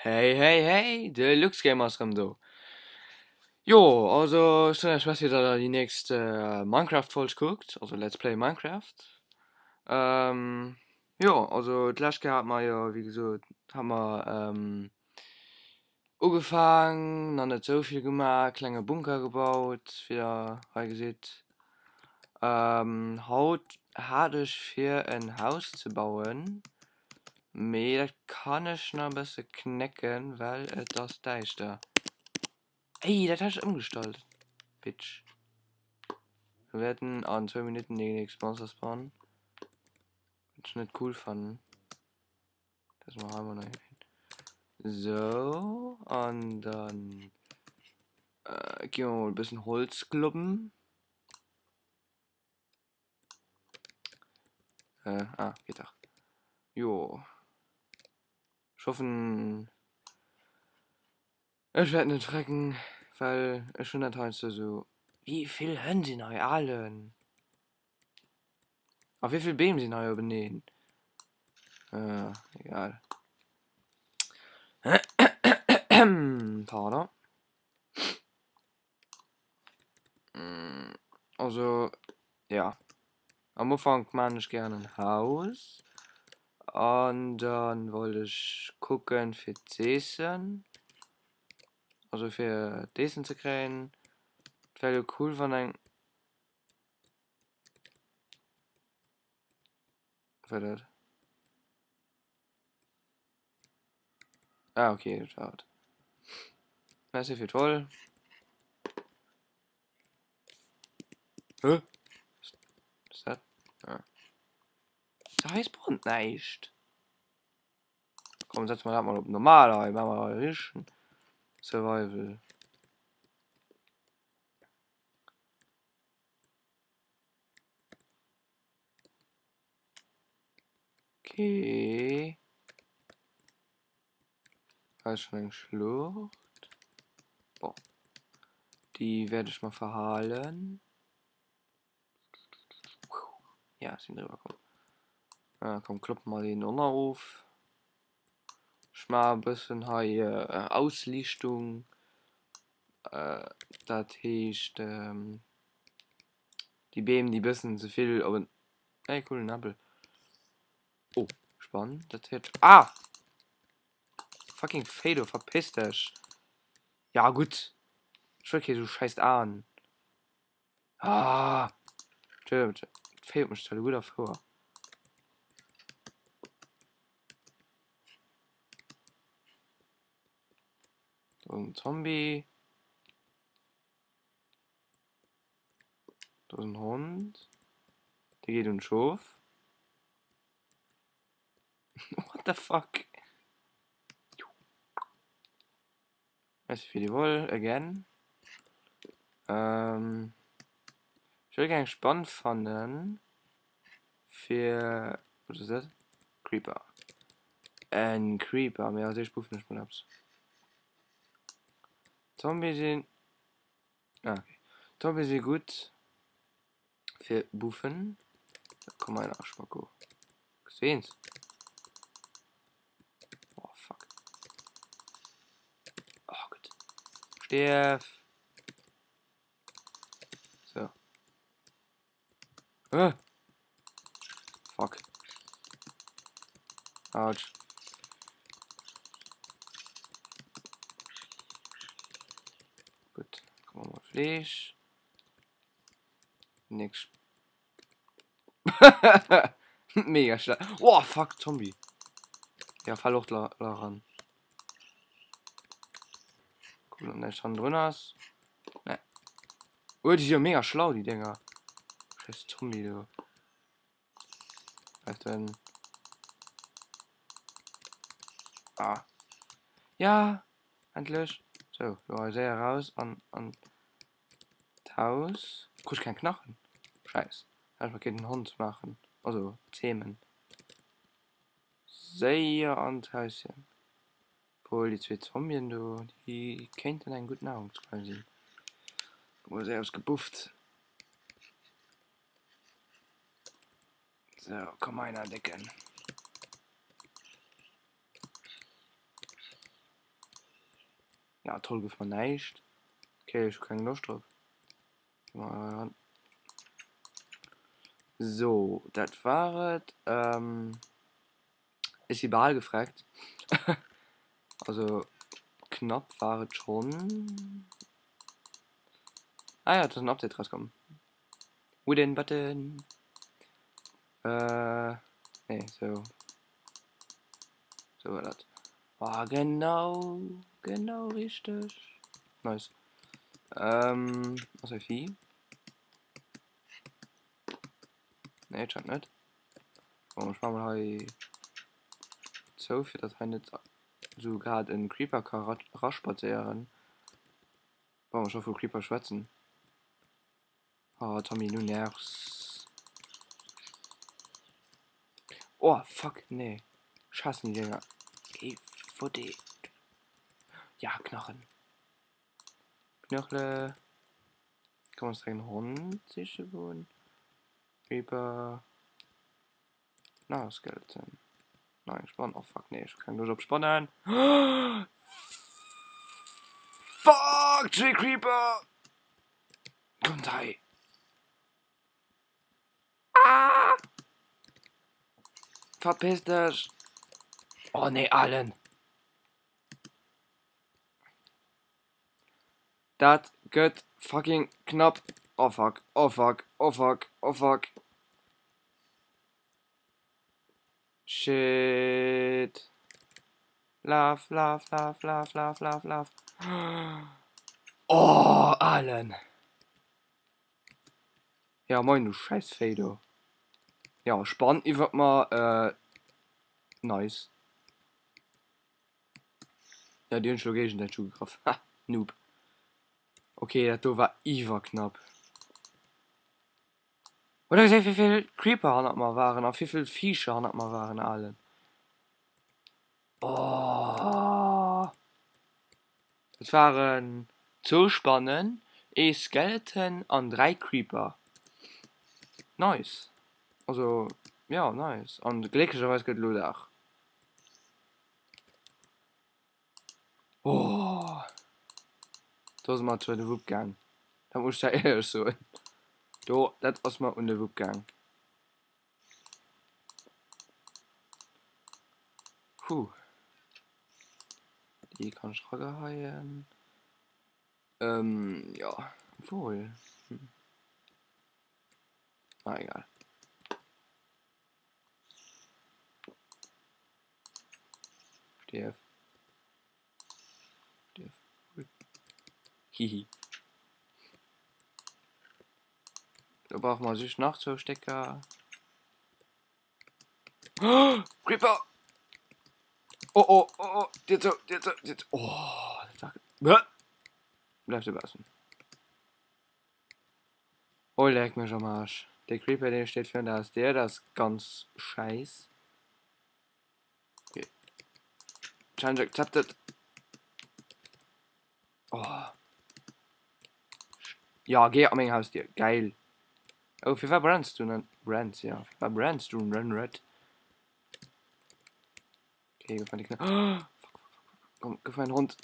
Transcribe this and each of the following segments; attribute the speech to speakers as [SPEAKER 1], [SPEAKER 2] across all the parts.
[SPEAKER 1] Hey hey hey, de LuxGamer ass rëm do. Jo, also ech soen iech Merci, datt der déi nächst Minecraft Folg kuckt, also Let's Play Minecraft. Jo, also d'lescht Kéier hate mer jo wéi gesot, hate mer ugefaang, nach net esou vill gemaach, klenge Bunker gebaut, wéi der hei gesitt. Haut hat ech fir en Haus ze bauen. Mee dat kann ech nach e bësse knécken, well et ass däischter. Ey, dat hat ech ëmgestallt, Bitch. Wir wäerten an zwou Minutten déi nächst Monster spawnen. Wat ech net cool fannen. Dass mer hei mol nach hin. Sou, an dann gi mer mol e bëssen Holz klobben. Äh, ah, geht doch. Jo. Ech hoffen, ech wäert net schrecken, well ech hunn dat heiansdo sou. Wéi vill Hënn sinn hei alen? A wéi vill Beem sinn hei openeen? Äh, egal. Pardon. Also ja am Ufank maan ech gären en Haus an dann wollt ech kucken fir z'eessen, also fir d'Eessen ze kréien. Et wär jo cool wann eng, wat war dat? Ah, okay, dat war et. Merci fir d'Woll. Hä? Was dat? Ah. Da hei spawnt näischt. Komm, setze mer dat mol op normal hei. Maache mer hei richtegen Survival. Okay. Hei ist schon eng Schlucht. Boah. Déi wäert ech mer verhalen. Ja, sinn driwwer komm. Ah, komm, kloppe mer deen och nach of. Ech maache e bëssen hei Ausliichtung. Dat heescht, déi Beem, déi bëssen ze vill op en. Ey, cool, en Appel. Oh, Spann, dat huet. Ah! Fucking Fado, verpiss dech! Ja, gutt. Ech wëll kee sou schäisst Aen. Ah! D'Féiert mech zwar gutt erfouer. Do ass en Zombie. Do ass en Hond. Dee geet un d'Schof. What the fuck? Merci fir déi Woll, again. Ech wëll gär eng Spann fannen fir, wat ass dat? Creeper. En Creeper, mee als éischt buffen ech mol eppes. Zombie sinn, ah okay, Zombie si gutt fir buffen. Komm hei nach, Schmacko. Geseens. Oh fuck. Oh gutt. Stierf. So. Äh. Fuck. Autsch. Gutt, komm mol Fleesch. Nix. Mega schnell. Oh fuck, Zombie. Ja, fall och da ran. Gucken, ob näischt hannendrun ass. Ne. Oh, déi si jo mega schlau, déi Dénger. Scheiß Zombie, du. Bleif drin. Ah. Ja, endlech. So, lo hei séier raus an an d'Haus. Krut ech keng Knachen? Scheiss. Hätt ech mer kéinten Hond maachen. Also zähmen. Séier an d'Häuschen. Obwuel déi zwee Zombien do, déi kéinten eng gutt Nahrungsquell sinn. Mol séier eppes gebufft. Sou, komm heiner, Décken. Ja, toll gouf mer näischt. Okay, ech hu keng Loscht drop. Gi mer hei ran. So, dat war et. Ähm, ech si bal gefreckt. Also, knapp war et schonn. Ah ja, et ass en Update rauskomm. Wooden Button. Äh, nee, sou. Sou war dat. Oh, genau, genau richteg. Nice. Ähm, ass hei Vieh? Nee, et scheint net. Bon, ech mach mol hei zou, fir datt hei net sou grad en Creeper ka raspadséieren. Wa mer scho vu Creeper schwätzen. Oh Tommy, nu nervs. Oh fuck, nee. Ech haassen déi Dénger. Géi fort ey. Ja, Knochen. Knöchle. Kann man direkt en Hond siche goen? Creeper. Nach e Skeleton. Nach eng Spann. Oh fuck, nee, ech hu keng Loscht op Spannen. Fuck, Tree Creeper! Kommt hei! Ah! Verpiss dech! Oh nee, Alen! Dat gëtt fucking knapp. Oh fuck, oh fuck, oh fuck, oh fuck. Shit. Laf, laf, laf, laf, laf, laf, laf. Oh, Alen. Ja, moin, du scheiß Véi do. Ja, spann iwwert mer. Äh, nice. Ja, déi hunn ech lo géigesäiteg ugegraff. Ha, Noob. Okay, dat do war iwwerknapp. Hutt der gesinn, wéivill Creeper hannert mer waren a wéivill Viecher hannert mer waren, Alen? Oh! Et waren zwou Spannen, ee Skeleton an 3 Creeper. Nice. Also, ja, nice. An glécklecherweis gëtt elo Dag. Oh! Do ass mer zwar de Wupp gaang. Dat muss ech zwar éierlech soen. Do, dat ass mer un de Wupp gaang. Huh. Déi kann ech rageheien. Ähm, jo, obwuel. Hm. Ah, egal. Stierf. Stierf. Hihi. Do brauche mer just nach zwou Stécker. Oh, Creeper! Oh, oh, oh, oh, Dir zou, Dir zou, Dir zou. Oh, dat war. Bäh! Bleif dobaussen. Oh leck mech am Arsch. Dee Creeper dee steet virun der Hausdier, dat ass ganz scheiss. Okay. Challenge accepted. Oh. Ja, geh an meng Hausdier. Geil. Oh, fir wat brennst du net? Brenns, ja. Fir wat brennst du net? Okay, gouf mein Kna oh, fuck, fuck, fuck, fuck. Komm, gouf mein Hond.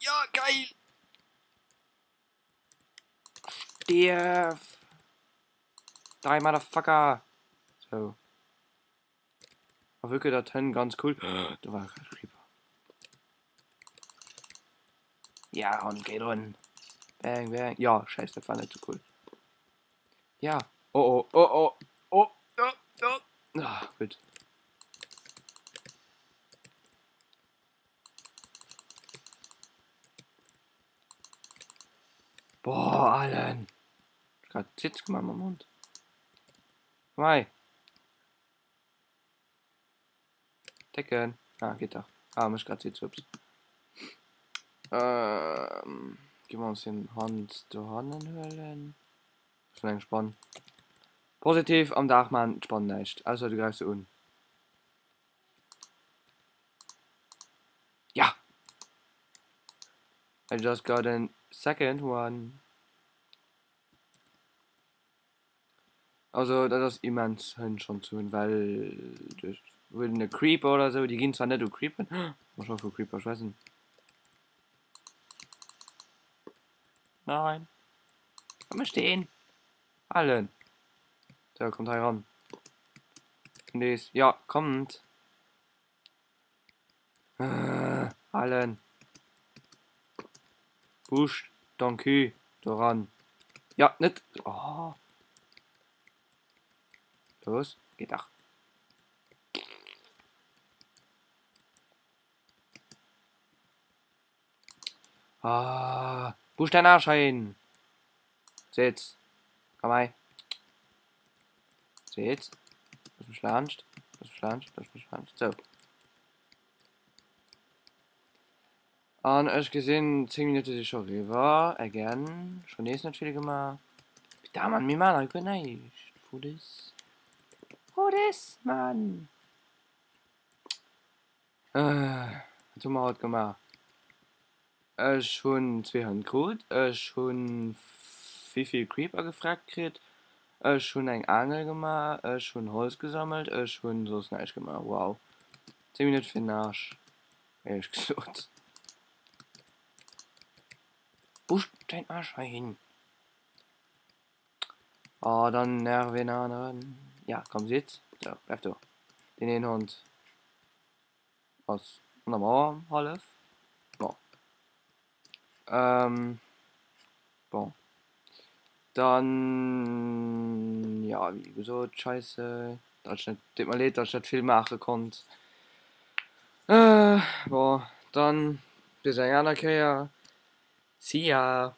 [SPEAKER 1] Ja, geil! Stierf! Die, Motherfucker! So. A wou gëtt dat hënn ganz cool. Do war e Creeper. Ja, Hond, géi drun. Bang, bang. Ja, scheiss, dat war net sou cool. Ja. Oh, oh, oh, oh. Oh, oh, oh. Ah, gutt. Boah, Allen. Ich grad Zitz gemacht mam Hond. Komm hei. Decken. Ah, geht doch. Ah, mech grad Zitz, ups. Ähm, gi mer ons den Hand dohannen huelen. Schon eng Spann. Positiv am Dag man d'Spann näischt, ausser du greifs se un. Ja! I just got a second one. Also dat ass immens Hënn schonn ze hunn, well duerch wëllen e Creeper oder sou, déi ginn zwar net u Creepen, wa mer scho vu Creeper schwätzen. Nein. Wat mécht deen? Alen. So, kommt hei ran. Nees. Ja, kommt. Äh, Alen. Busch, Donkey, do ran. Ja, net. Oh. Los, geht dach. Ah, Busch dein Arsch hin. Sitz. Komm hei. Sitz. Lass mich laanscht. Lass mich laanscht. Lass mich laanscht. So. An ech gesinn, 10 Minutte si scho riwwer. Again. Scho nees net vill gemaach. Da, Mann, mir maachen hei guer näischt. Foodies. Foodies, Mann. Wat hu mer haut gemaach? Ech hunn zwee Hënn krut, ech hunn wéivill Creeper gefreckt kritt, ech hunn eng Aangel gemaach, ech hunn Holz gesammelt, ech hunn soss näischt gemaach. Wow. 10 Minutte fir den Aarsch, éierlech gesot. Busch däin Aarsch heihin! Oh, dann nerv een aneren. Ja, komm, sitz. So, bleif do. Deen een Hond ass an der Mauer hallef. Bon. Ähm, bon. Dann, ja, wéi gesot, scheisse, datt ech net, deet mer leed, datt ech net vill maache konnt. Äh, bon, dann bis eng aner Kéier. See ya!